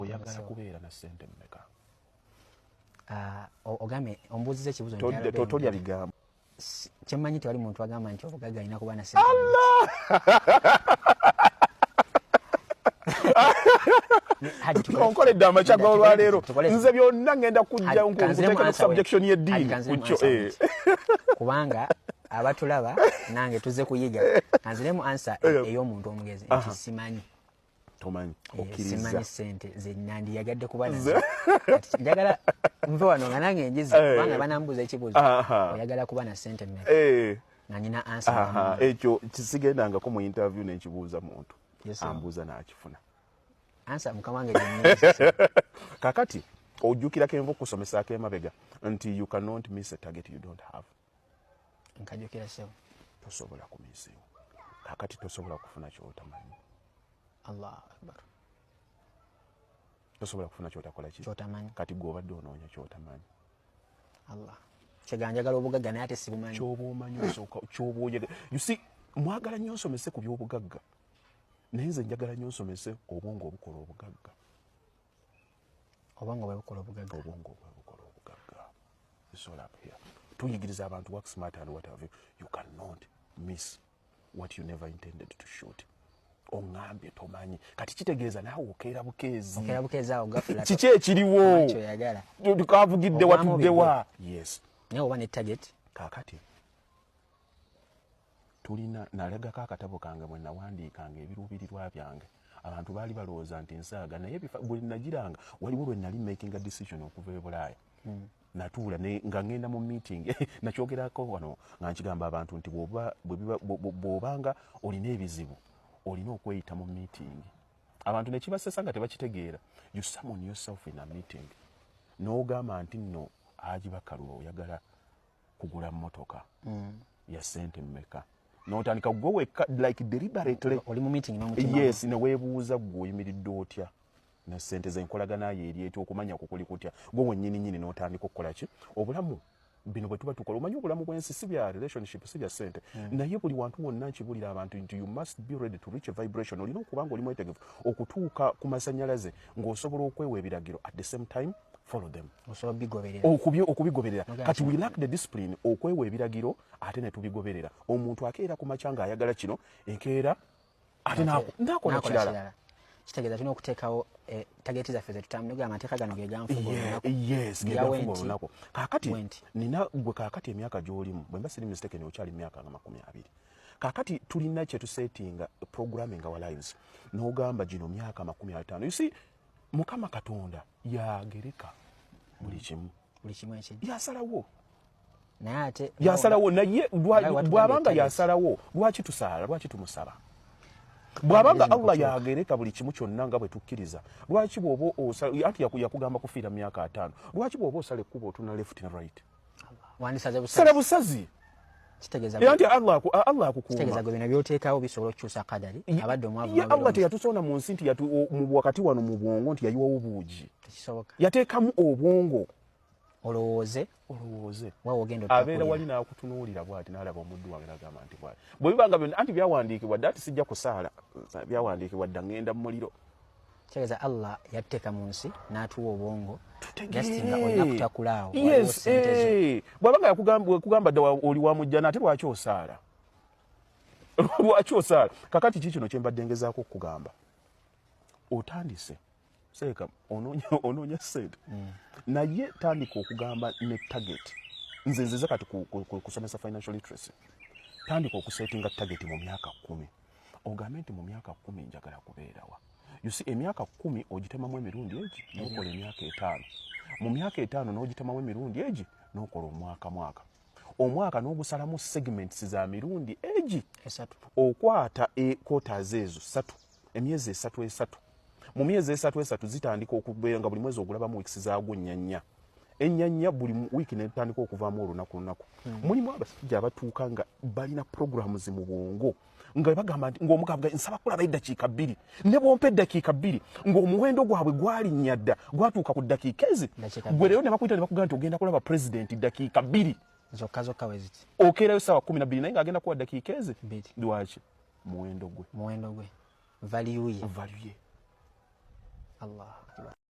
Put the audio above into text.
Oyagala kubeera na ssente mmeka? Ah, ogambye ombuuziza ekibuuzo. Tolya bigambo. Kyemmanyi, tewali muntu agamba nti obugagga alina kuba na ssente. Allah! Onkoledde amakya g'olwaleero. Nze byonna ngenda kujja nkuteeka ne subjection y'eddiini kukyo. Eh. Kubanga abatulaba nange tuzze kuyiga. Kanziremu answer eh. ey'omuntu omugezi nti simanyi. Tomanyi? Eh, okkiriza? Simanyi sente zenandiyagadde kuba nazo. Njagala nve wano nga nange njize, kubanga banambuuza ekibuuzo, "Oyagala kuba na sente mmeka?" nga nyina answer. Ekyo kisigendangako mu interview nenkibuuza muntu ambuuza n'akifuna. Answer, mukama wange. Kakati ojjukira kenva okusomesaako emabega nti you cannot miss a target you don't have? Nkajjukira, sebo. Tosobola kumissinga. Kakati tosobola kufuna kyotamanyi. Allahu akbar! Tosobola kufuna kyotakola ki? Kyotamanyi. Kati gwe obadde onoonya kyotamanyi. Allah, kyega njagala obugagga naye ate sibumanyi. Kyoba omanyi osooka kyoba oyega. You see, mwagala nnyo nsomese ku byobugagga, naye nze njagala nnyo nsomese obwongo obukola obugagga. Obwongo bwe bukola obugagga. Obwongo bwe bukola obugagga. It's all up here. Tuyigiriza abantu work smart and what have you. You cannot miss what you never intended to shoot. Oŋŋambye tomanyi, kati kitegeeza naawe okeera bukeezi. Okeera bukeezi awo gafula. Kiki ekiriwo? Kyoyagala. Kavugidde watuddewa? Yes. Naye oba ne target. Kakati tulina nalagako akatabo kange bwe nawandiikanga ebiruubirirwa byange. Abantu baali balowooza nti nsaaga, naye bwe nagiranga waliwo lwe nali making a decision okuva e Bulaaya. Natuula nga ngenda mu meeting. Nakyogerako wano nga nkigamba abantu nti bw'obanga olina ebizibu, olina okweyita mu meeting. Abantu nekibasesa nga tebakitegeera. You summon yourself in a meeting n'ogamba nti nno Haji Bakaluba, oyagala kugula mmotoka ya sente mmeka? N'otandika gwe wekka, like deliberately. Oli mu meeting n'omutima. Yes, neweebuuza gwe oyimiridde otya ne sente zenkolagana yo eri etya, okumanya kukuli kutya gwe wennyini nyini, n'otandika okukola ki? Obulamu bino bwe tuba tukola, omanyi obulamu bw'ensi si bya relationship, si bya sente. Naye buli wantu wonna nkibulira abantu nti you must be ready to reach a vibration. Olina okuba nga oli mwetegefu okutuuka ku masanyalaze ng'osobola okwewa ebiragiro, at the same time follow them. Okubigoberera. Kati we lack the discipline okwewa ebiragiro ate ne tubigoberera. Omuntu akeera ku makya ng'ayagala kino, enkeera ate nakola kirala. Kitegeeza tulina okuteekawo eh, target zaffe zetutambula, amateeka gano geganfuga. Yes, geganfuga olunaku. Kaakati nina gwe kaakati emyaka gy'olimu, bwe mba siri mistaken, okyali myaka nga 20. Kaakati tulina kyetusetinga, programming our lives, n'ogamba gino myaka 50. You see, Mukama Katonda yagereka buli kimu. Buli kimu ekijja. Yasalawo. Naye ate yasalawo, naye bw'abanga yasalawo, lwaki tusaala? Lwaki tumusaba? Bw'abanga Allah yagereka buli kimu kyonna nga bwe tukkiriza, lwaki bw'oba anti yakugamba kufiira myaka 50, lwaki bw'oba osala ekkubo otuna left ne right? Sala busazi. Era nti Allah akukuuma. Bino byoteekawo bisobola okukyusa kadari abadde omwavu. Ye Allah teyatusonda mu nsi nti wakati wano mu bwongo nti yayiwawo buugi. Yateekamu obwongo. Olowooze. Olowooze. Abeera wali n'akutunuulira bwati n'alaba omuddu wange n'agamba nti bwati bwe bibanga byonna anti byawandiikibwa dda, ati sijja kusaala, byawandiikibwa dda, ŋŋenda mu muliro. Kitegeeza Allah yatteeka mu nsi n'atuwa obwongo. Tutegeere. Olina kutakulaawo. Yes, eh. Bw'abanga yakugamba dda oli wa mujjana, ate lwaki osaala? Lwaki osaala? Kakati ki kino kyembadde ngezaako okukugamba, otandise seeka onoonya sente. Naye tandika okugamba ne target. Nze nzize kati kusomesa financial literacy. Tandika okusetinga target mu myaka 10, ogambe nti mu myaka 10 njagala kubeerawa. You see, emyaka 10 ogitemamu emirundi egi, nokola emyaka 5. Mu myaka 5 n'ogitemamu emirundi egi, nokola omwaka mwaka omwaka n'ogusalamu segments za mirundi egi 3. Okwata e quarters ezo 3, emyezi 3 3. Mu myezi 3 3 zitandika okubeera nga buli mwezi ogulabamu weeks zaagwo nnya nnya, ennya nnya, buli wiiki netandika okuvaamu olunaku lunaku. Mulimu abasajja abatuuka nga balina programs mu bwongo nga bagamba nti ng'omugamba, "Nsaba kulaba eddakiika 2, ne bwompa eddakiika 2," ng'omuwendo gwabwe gwalinnya dda, gwatuuka ku ddakiika ezi. Gwe leero ne bakuyita ne bakugamba nti ogenda kulaba president ddakiika 2. Zokka zokka bwe ziti. Okeerayo ssaawa 12, naye ng'agenda kuwa ddakiika ezi. Lwaki? Muwendo gwe. Muwendo gwe, value ye. Value ye. Allah. Kiba.